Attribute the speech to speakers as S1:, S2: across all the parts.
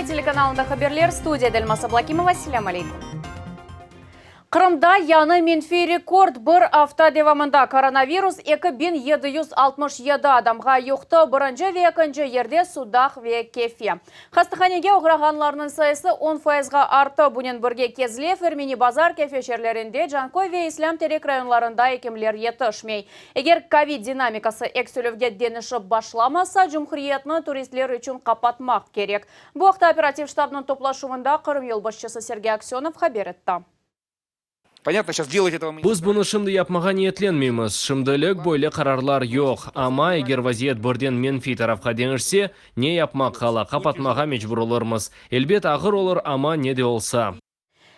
S1: Cumhuriyet telekanalında haberler studiyada Elmaz Ablakimova. Selâm aleyküm. Qırımda yañı menfiy rekord, bir afta devamında koronavirus 2767 adamğa yuqtı, birinci ve ekinci yerde Sudaq ve Kefe. Hastahanege oğrağanlarnıñ sayısı on fayızğa arttı, bunen birge Kezlev, Ermeni Bazar, Kefe şeerlerinde, Canköy ve İslâm Terek rayonlarında ekimler yetişmey. Eger kovid dinamikası eksilüvge deñişip başlamasa, cumhuriyetni turistler içün qapatmaq kerek. Bu aqta operativ ştabnıñ toplaşuvında Qırım yolbaşçısı Sergey Aksönov haber etti.
S2: Biz bunı şimdi yapmağa niyetlenmeymiz. Şimdilik böyle qararlar yoq. Amma eger vaziyet birden menfiy tarafqa deñişse, ne yapmaq qala, qapatmağa mecbur olurmız. Elbet, ağır olur, amma ne de olsa.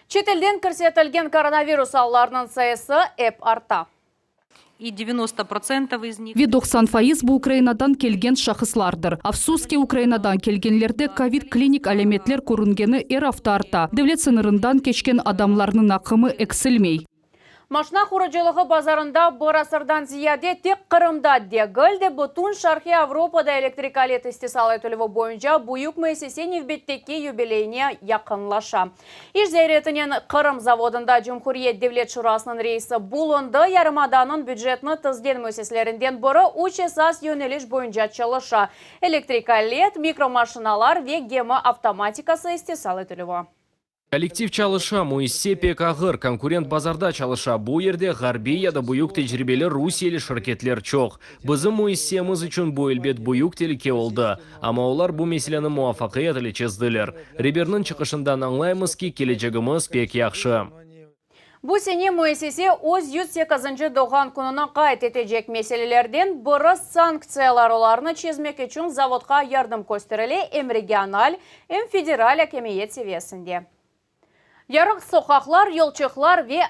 S1: Çetelden kirsetilgen koronavirus allarınıñ sayısı ep arta.
S3: Ve 90% bu Ukrainadan kelgen şahıslardır. Afsus ki, Ukrainadan kelgenlerde kovid klinik alâmetler körüngeni er afta arta. Devlet sıñırından keçken adamlarnıñ aqımı eksilmey.
S1: Maşna qurucılığı bazarında bir asırdan ziyade tek Qırımda degil de, bütün Şarqiy Avropada elektrik alet istisal etilüvi boyunca büyük müessise nevbetteki yubileyine yaqınlaşa. İş ziyaretinen Qırım zavodında Cumhuriyet Devlet Şurasınıñ reisi bulundı. Yarımadanıñ bücetini tizgen müessiselerinden biri üç esas yöneliş boyunca çalışa, elektrik alet, mikromaşinalar ve gemi avtomatikası istisal etilüvi.
S2: Kollektiv çalışa, müessise pek ağır, konkurent bazarda çalışa, bu yerde ğarbiy ya da büyük tecribeli rusiyeli şirketler çoq. Bizim müessisemiz içün bu, elbet, büyük telüke oldı, amma olar bu meseleni muvafaqiyet ile çezdiler. Reberniñ çıqışından añlaymız ki, kelecegimiz pek yahşı.
S1: Bu sene müessise öz 108-nci doğğan kününi qayd etecek. Meselelerden biri, sanktsiyalar, olarnı çezmek içün zavodqa yardım kösterile, em regional, em federal akimiyet seviyesinde. Yarıq soqaqlar, yolçıqlar ve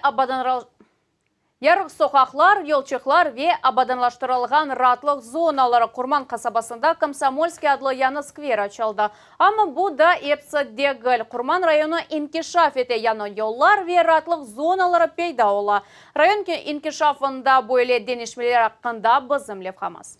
S1: Yarıq soqaqlar, yolçıqlar ve abadanlaştırılğan raatlıq zonaları Qurman qasabasında Komsomolskiy adlı yañı skver açıldı. Amma bu da episi degil. Qurman rayonı inkişaf ete, yañı yollar ve raatlıq zonaları peyda ola. Rayon inkişafında böyle deñişmeler aqqında bizim levhamız.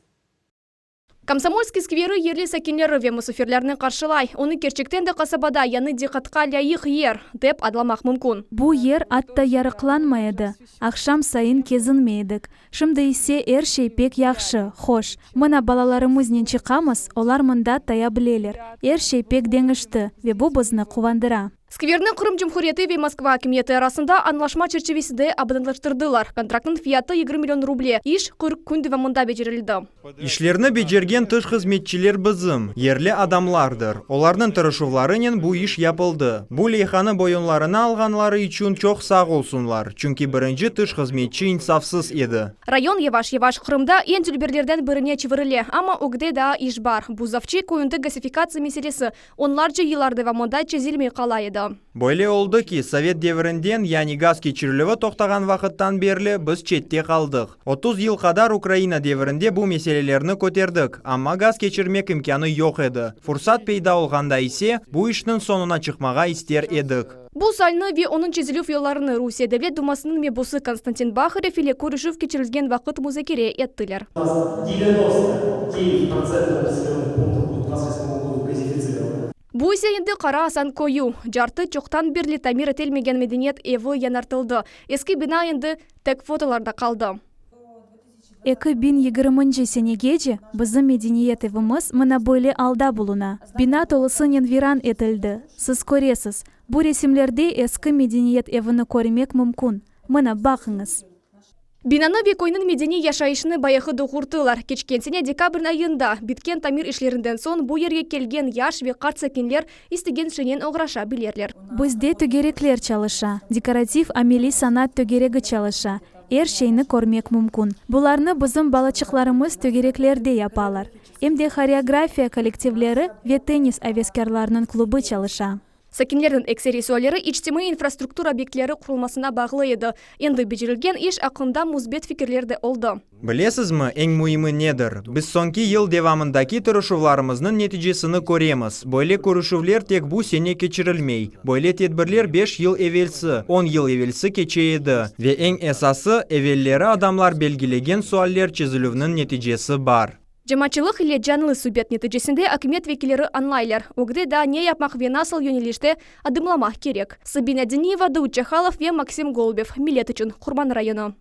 S4: Komsomolskiy skveri yerli sakinleri ve musafirlerni qarşılay. Onı kerçekten de qasabada yañı diqqatqa lâyıq yer, dep adlamaq mümkün.
S5: Bu yer atta yarıqlanmay edi, aqşam sayın kezinmey edik. Şimdi ise er şey pek yahşı, hoş. Mına balalarımıznen çıqamız, olar mında taya bileler. Er şey pek deñişti ve bu bizni quvandıra.
S4: Skverni Qırım Cumhuriyeti ve Moskva akimiyeti arasında añlaşma çerçivesinde abadanlaştırdılar. Kontraktnıñ fiyatı 20 million ruble. İş 40 kün devamında becerildi.
S6: İşlerni becergen tış hızmetçiler bizim, yerli adamlardır. Olarnıñ tırışuvlarınen bu iş yapıldı. Bu leyhanı boyunlarına alğanları içün çoq sağ olsunlar, çünki birinci tış hızmetçi insafsız edi.
S4: Rayon yavaş-yavaş Qırımda eñ dülberlerden birine çevirile, amma ögde daa iş bar. Buzavçı köyünde gazifikatsiya meselesi onlarca yıllar devamında çezilmey qala edi.
S6: Böyle oldı ki, sovet devirinden, yani gaz keçirilüvi toqtağan vaqıttan berli biz çette qaldıq. 30 yıl qadar Ukraina devirinde bu meselelerni köterdik, amma gaz keçirmek imkânı yoq edi. Fursat peyda olğanda ise, bu işniñ soñuna çıqmağa ister edik.
S4: Bu sualni ve onıñ çezilüv yollarını Rusiye Devlet Dumasınıñ mebusı Konstantin Baharev ile körüşüv keçirilgen vaqıt muzakere ettiler. Bu ise endi Qara Asan köyü. Cartı çoqtan berli tamir etilmegen medeniyet evi yañartıldı. Eski bina endi tek fotolarda qaldı.
S5: 2020-nci senegece bizim medeniyet evimiz mına böyle alda buluna. Bina tolusınen viran etildi. Siz köresiz, bu resimlerde eski medeniyet evini körmek mümkün. Mına, baqıñız.
S4: Binanı ve köyniñ medeniy yaşayışını bayağı doğurttılar. Keçken sene dekabr ayında bitken tamir işlerinden soñ bu yerge kelgen yaş ve qart sakinler istegen şeynen oğraşa bilerler.
S5: Bizde tögerekler çalışa, dekorativ-ameliy sanat tögeregi çalışa, er şeyni körmek mümkün. Bularnı bizim balaçıqlarımız tögereklerde yapalar. Em de horeografiya kollektivleri ve tennis aveskârlarınıñ klubı çalışa.
S4: Sakinlerniñ ekseriy sualleri içtimaiy infrastruktura obyektleri qurulmasına bağlı edi. Endi becerilgen iş aqqında müsbet fikirler de oldı.
S6: Bilesizmi, eñ müimi nedir? Biz soñki yıl devamındaki tırışuvlarımıznıñ neticesini köremiz. Böyle körüşüvler tek bu sene keçirilmey. Böyle tedbirler beş yıl evelsi, on yıl evelsi keçe edi. Ve eñ esası, evelleri adamlar belgilegen sualler çezilüvniñ neticesi bar.
S4: Cemaatçılıq ile canlı subet neticesinde akimiyet vekilleri añlaylar, ögde daa ne yapmaq ve nasıl yönelişte adımlamaq kerek. Sabina Diniyeva, Davut Çahalov ve Maksim Golubev, Millet içün, Qurman rayonı.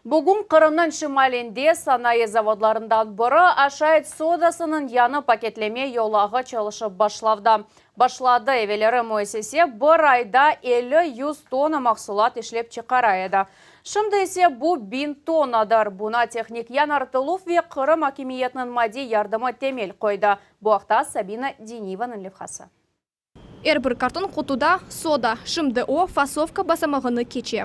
S1: Bugün Qırımnıñ şimalinde sanayı zavodlarından biri aşayt sodasınıñ yañı paketleme yolağı çalışıp başlavdı. Başladı. Evelleri müessise bir ayda 50-yüz tonna mahsulat işlep çıqara edi. Şimdi ise bu 1000 tonnadır. Buña tehnik yañartıluv ve Qırım akimiyetiniñ maddiy yardımı temel qoydı. Bu aqta Sabina Diniyevanıñ levhası.
S4: Er bir karton qutuda soda. Şimdi o, fasovka basamağını keçe.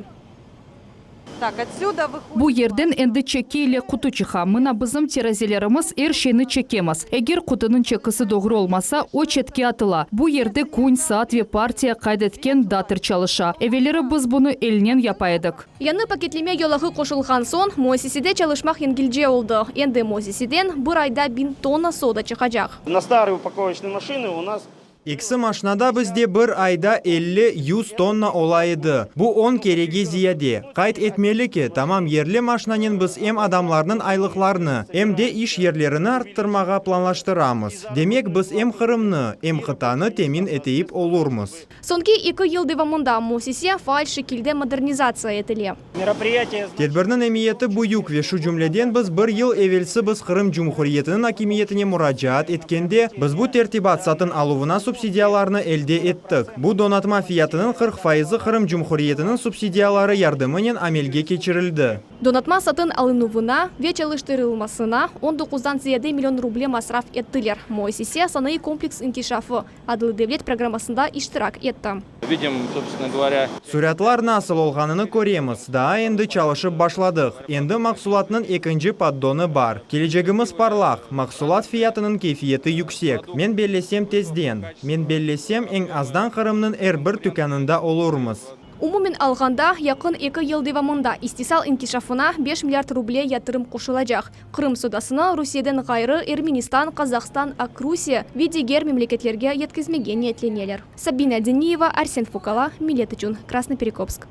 S3: Bu yerden endi çeki ile qutu çıqa. Mına bizim terazelerimiz, er şeyni çekemiz. Eger qutunıñ çekisi doğru olmasa, o çetke atıla. Bu yerde kün, saat ve partiya qayd etken dater çalışa. Evelleri biz bunı elnen yapa edik.
S4: Yañı paketleme yolağı qoşulğan soñ, müessisede çalışmaq yengilce oldı. Endi müessiseden bir ayda 1000 tonna soda çıqacaq.
S7: Na starые упаковочные машины у нас
S6: Eski maşnada bizde bir ayda 50-100 tonna ola edi. Bu 10 kerege ziyade. Qayd etmeli ki, tamam yerli maşnanen biz em adamlarnıñ aylıqlarını, em de iş yerlerini arttırmağa planlaştıramız. Demek, biz em Qırımnı, em qıtanı temin eteyip olurmız.
S4: Soñki eki yıl devamında müessise faal şekilde modernizatsiya etile.
S7: Мероприятие.
S6: Tedbirniñ emiyeti büyük ve şu cümleden biz bir yıl evelsi biz Qırım Cumhuriyetiniñ akimiyetine muracaat etkende, biz bu tertibat satın aluvına subsidiyalarnı elde ettik. Bu donatma fiyatınıñ 40 fayızı Qırım Cumhuriyetiniñ subsidiyaları yardımınen amelge keçirildi.
S4: Donatma satın alınuvına ve çalıştırılmasına 19-dan ziyade million ruble masraf ettiler. Müessise sanayı kompleks inkişafı adlı devlet programmasında iştirak etti.
S8: Видим, собственно говоря,
S6: Suratlar nasıl olğanını köremiz. Daa endi çalışıp başladıq. Endi mahsulatnıñ ekinci poddonı bar. Kelecegimiz parlaq. Mahsulat fiyatınıñ keyfiyeti yüksek. Men bellesem tezden. Men bellesem eñ azdan Qırımnıñ er bir tükânında olurmız.
S4: Umumen alğanda, yaqın 2 yıl devamında istisal inkişafına 5 milliard ruble yatırım qoşulacaq. Qırım sodasını Rusiyeden ğayrı Ermenistan, Qazahstan, Aqrusiye ve diger memleketlerge yetkizmege niyetleneler. Sabina Diniyeva, Arsen Fukala, Millet içün, Krasnoperekopsk.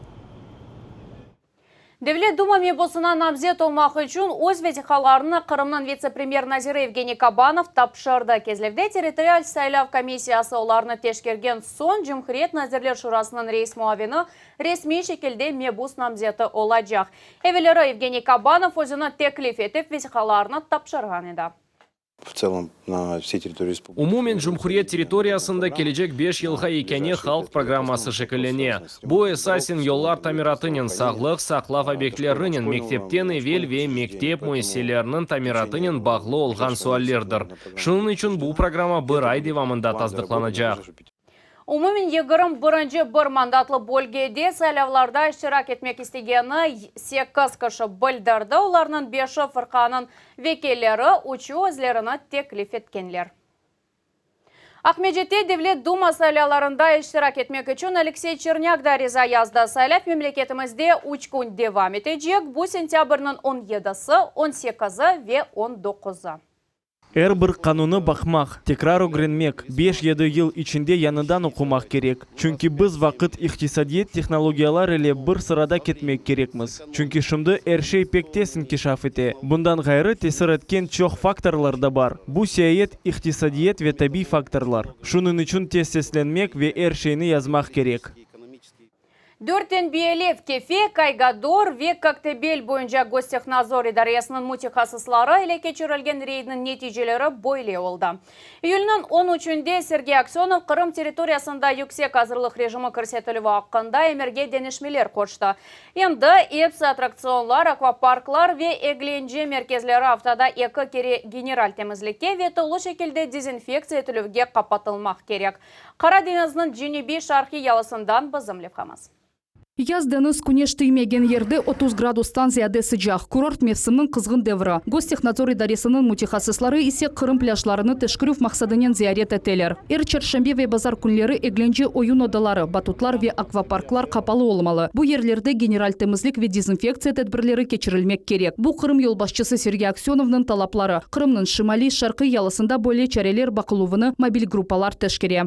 S1: Devlet Duma mebusına namzet olmaq içün öz vesiqalarını Qırımnıñ vitse-premyer naziri Evgeniy Kabanov tapşırdı. Kezlevde territorial saylav komissiyası olarnı teşkergen soñ Cumhuriyet Nazirler Şurasınıñ reis muavini resmiy şekilde mebus namzeti olacaq. Evelleri Evgeniy Kabanov özüni teklif etip vesiqalarını tapşırğan edi.
S9: В целом на всей территории республики.
S2: Umumen cumhuriyet territoriyasında kelecek 5 yılğa yekâne halq programması şekillene. Bu esasen yollar tamiratınen, sağlıq saqlav obyektlerinen, mektepten evel ve mektep müessiseleriniñ tamiratınen bağlı olğan suallerdir. Şunıñ içün bu programma bir ay devamında tasdıqlanacaq.
S1: Umumen 21-nci bir mandatlı bölgede saylavlarda iştirak etmek istegeni 8 kişi bildirdi. Olarnıñ 5-i fırqanıñ vekilleri, üçü özlerini teklif etkenler. Aqmescitte Devlet Duma saylavlarında iştirak etmek içün Aleksey Çernâk da ariza yazdı. Saylav memleketimizde 3 kün devam etecek. Bu sentâbrniñ 17-si, 18-i ve 19-ı.
S10: Er bir qanunnı baqmaq, tekrar ögrenmek, 5-7 yıl içinde yañıdan oqumaq kerek. Çünki biz vaqıt, iqtisadiyat, tehnologiyalar ile bir sırada ketmek kerekmiz. Çünki şimdi er şey pek tez inkişaf ete. Bundan ğayrı tesir etken çoq faktorlar da bar. Bu siyaet, iqtisadiyat ve tabiy faktorlar. Şunıñ içün tez seslenmek ve er şeyni yazmaq kerek.
S1: Dört tenbiyelev Kefe, Kaygador ve Koktebel boyunca Gostehnadzor idaresiniñ mütehassısları ile keçirilgen reydniñ neticeleri böyle oldı. İyülniñ 13-nde Sergey Aksönov Qırım territoriyasında yüksek azırlıq rejimi kirsetilüvi aqqında emirge deñişmeler qoştı. Endi epsi attraktsionlar, akvaparklar ve eglence merkezleri aftada eki kere general temizlikke ve tolu şekilde dezinfektsiya etilüvge qapatılmaq kerek. Qara deñizniñ cenübiy-şarqiy yalısından bizim levhamız.
S3: Yaz deñiz küneş tiymegen yerde 30 gradustan ziyade sıcaq. Kurort mevsimniñ qızğın devri. Gostehnadzor idaresiniñ mütehassısları ise Qırım plâjlarını teşkerüv maqsadınen ziyaret eteler. Er çarşenbe ve bazar künleri eglence oyun odaları, batutlar ve akvaparklar qapalı olmalı. Bu yerlerde general temizlik ve dezinfektsiya tedbirleri keçirilmek kerek. Bu Qırım yolbaşçısı Sergey Aksönovnıñ talapları. Qırımnıñ şimaliy-şarqiy yalısında böyle çareler baqıluvını mobil gruppalar teşkere.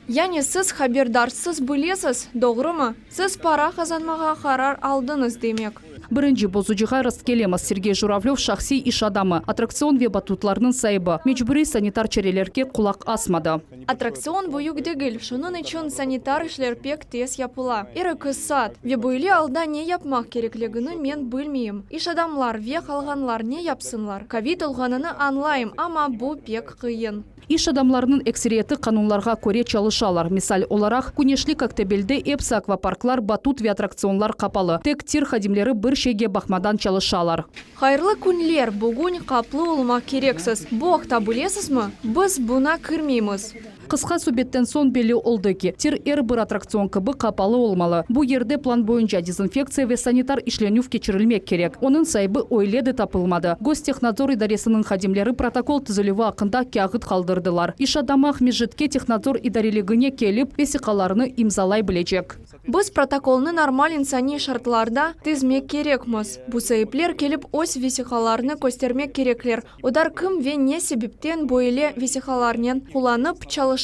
S11: Yani siz haberdarsız bilesiz, doğrumı? Siz para qazanmağa qarar aldıñız demek.
S3: Birinci bozucığa rastkelemiz, Sergey Juravlöv şahsiy iş adamı, attraktsion ve batutlarnıñ saibi, mecburiy sanitar çarelerge qulaq asmadı.
S11: Attraktsion büyük degil, şunıñ içün sanitar işler pek tez yapıla, er eki saat. Ve böyle alda ne yapmaq kerekligini men bilmeyim. İş adamlar ve qalğanlar ne yapsınlar? Kovid olğanını añlayım, amma bu pek qıyın.
S3: İş adamlarınıñ ekseriyeti qanunlarğa köre çalışalar. Misal olaraq, küneşli Koktebelde epsi akvaparklar, batut ve attraktsionlar qapalı. Tek tir hadimleri bir şeyge baqmadan çalışalar.
S11: Hayırlı künler, bugün qaplı olmaq kereksiz. Bu aqta bilesizmi? Biz buña kirmeymiz.
S3: Qısqa subetten soñ belli oldı ki, tir er bir attraktsion kibi qapalı olmalı. Bu yerde plan boyunca dezinfektsiya ve sanitar işlenüv keçirilmek kerek. Onıñ saibi öyle de tapılmadı. Gostehnadzor idaresiniñ hadimleri protokol tizilüvi aqqında kâğıt qaldırdılar. İş adamı Aqmescitke tehnadzor idareligine kelip, vesiqalarnı imzalay bilecek.
S11: Biz protokolnı normal insaniy şartlarda tizmek kerekmiz. Bu saipler kelip öz vesiqalarını köstermek kerekler, odar kim ve ne sebepten böyle vesiqalarnen qullanıp çalışalar.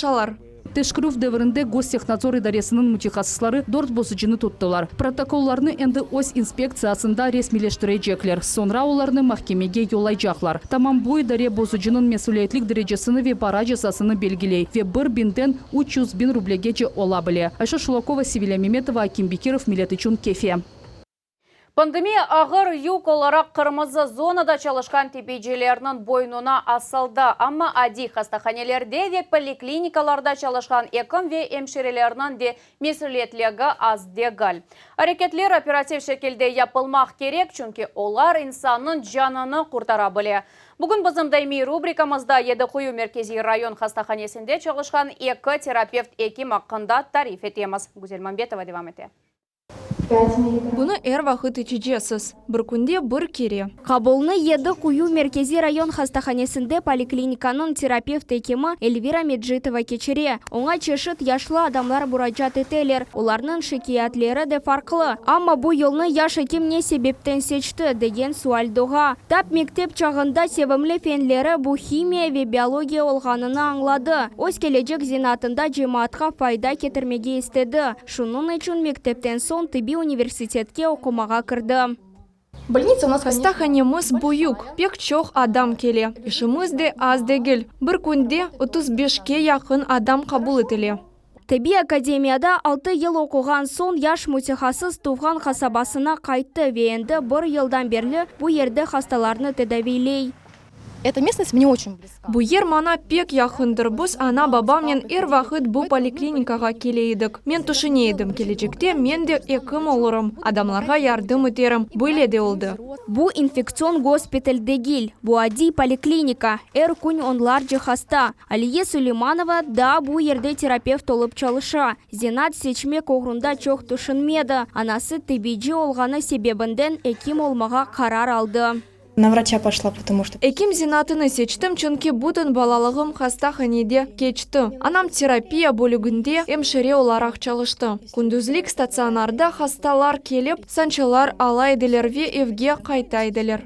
S3: Teşkerüv devrinde Gostehnadzor idaresiniñ mütehassısları dört bozucını tuttılar. Protokollarnı endi öz inspektsiyasında resmiyleştirecekler, soñra olarnı mahkemege yollaycaqlar. Tamam bu idare bozucınıñ mesüliyetlik derecesini ve para cezasını belgiley ve bir biñden 300 biñ rublegece ola bile. Ayşe Şulakova, Sevilâ Memetova, Akim Bekirov, Millet içün Kefe.
S1: Pandemiya ağır yük olaraq qırmızı zonada çalışqan tibbiycilerniñ boynuna asıldı. Amma adiy hastahanelerde ve poliklinikalarda çalışqan ekim ve emşirelerniñ de mesüliyetligi az degil. Areketler operativ şekilde yapılmaq kerek, çünki olar insannıñ canını qurtara bile. Bugün bizim daimiy rubrikamızda Yedi Quyu merkeziy rayon hastahanesinde çalışqan eki terapevt ekim aqqında tarif etemiz. Güzel Mambetova devam ete.
S11: Bunı er vaqıt içeceksiz, bir künde bir kere.
S12: Qabulnı Yedi Quyu merkeziy rayon hastahanesinde poliklinikanıñ terapevt ekimi Elvira Mecitova keçire. Oña çeşit yaşlı adamlar muracaat eteler, olarnıñ şikâyetleri de farqlı. Amma bu yolnı yaş ekim ne sebepten seçti, degen sual doğa. Tap mektep çağında sevimli fenleri bu himiya ve biologiya olğanını añladı. Öz kelecek zenaatında cemaatqa fayda ketirmege istedi. Şunıñ içün mektepten soñ tibbiy universitetke oqumağa kirdi.
S11: Hastahanemiz büyük, pek çoq adam kele. İşimiz de az degil. Bir künde 35-ke yaqın adam qabul etile.
S12: Tibbiy akademiyada 6 yıl oquğan soñ yaş mütehassıs tuvğan qasabasına qayttı ve endi bir yıldan berli bu yerde hastalarnı tedaviyley.
S4: Эта местность мне очень близка.
S11: Bu yer maña pek yaqındır. Biz ana-babamnen er vaqıt bu poliklinikağa kele edik. Men tüşüne edim, kelecekte men de ekim olurım, adamlarğa yardım eterim. Böyle de oldı.
S12: Bu infektsion gospital degil, bu adiy poliklinika. Er kün onlarca hasta. Aliye Suleymanova da bu yerde terapevt olıp çalışa. Zenaat seçmek oğrunda çoq tüşünmedi. Anası tibbiyci olğanı sebebinden ekim olmağa qarar aldı.
S13: На врача пошла, потому что...
S11: Ekim zenaatını seçtim, çünki bütün balalığım hastahanede keçti. Anam terapiya bölüginde emşire olaraq çalıştı. Kündüzlik statsionarda hastalar kelip, sançılar ala ediler ve evge qayta ediler.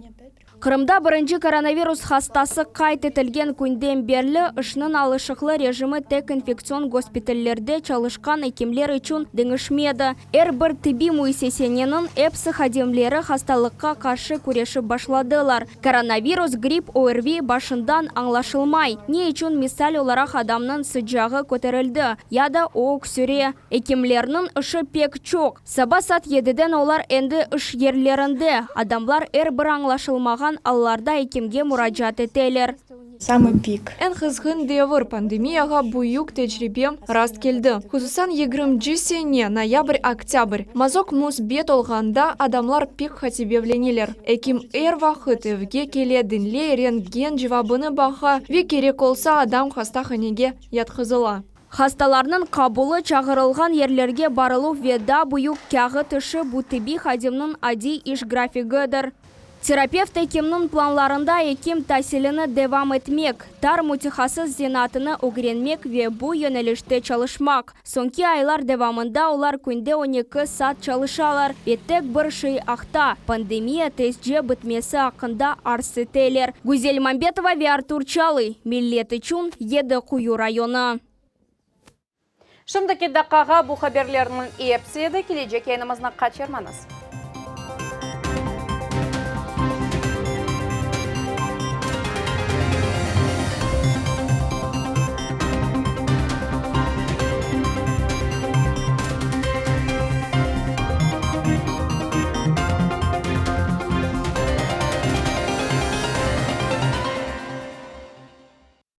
S12: Qırımda birinci koronavirus hastası qayd etilgen künden berli işniñ alışıqlı rejimi tek infektsion gospitallerde çalışqan ekimler içün deñişmedi. Er bir tibbiy müessiseniñ epsi hadimleri hastalıqqa qarşı küreşip başladılar. Koronavirus, gripp, ORVİ başından añlaşılmay. Ne içün misal olaraq adamnıñ sıcağı köterildi ya da o öksüre. Ekimlerniñ işi pek çoq. Saba saat 7-den olar endi iş yerlerinde. Adamlar er bir añlaşılmağan allarda ekimge muracaat eteler.
S13: Самый пик.
S11: Eñ qızğın devir pandemiyağa büyük tecribe rast keldi. Hususan 20-nci sene, noyabr-oktâbr. Mazok müsbet olğanda adamlar pek qasevetleneler. Ekim er vaqıt evge kele, diñley, rentgen cevabını baqa ve kerek olsa adam hastahanege yatqızıla.
S12: Hastalarnıñ qabulı çağırılğan yerlerge barıluv ve daa büyük kâğıt işi bu tibbiy hadimniñ adiy iş grafigidir. Terapevt ekimniñ planlarında ekim tasilini devam etmek, tar mütehassıs zenaatını ögrenmek ve bu yönelişte çalışmaq. Soñki aylar devamında olar künde 12 saat çalışalar ve tek bir şey aqta pandemiya tezce bitmesi aqqında arz eteler. Güzel Mambetova ve Artur Çalıy, Millet içün Yedi Quyu rayonı.
S1: Şimdiki daqqağa bu haberlerniñ episi edi. Kelecek yayınımıznı qaçırmañız.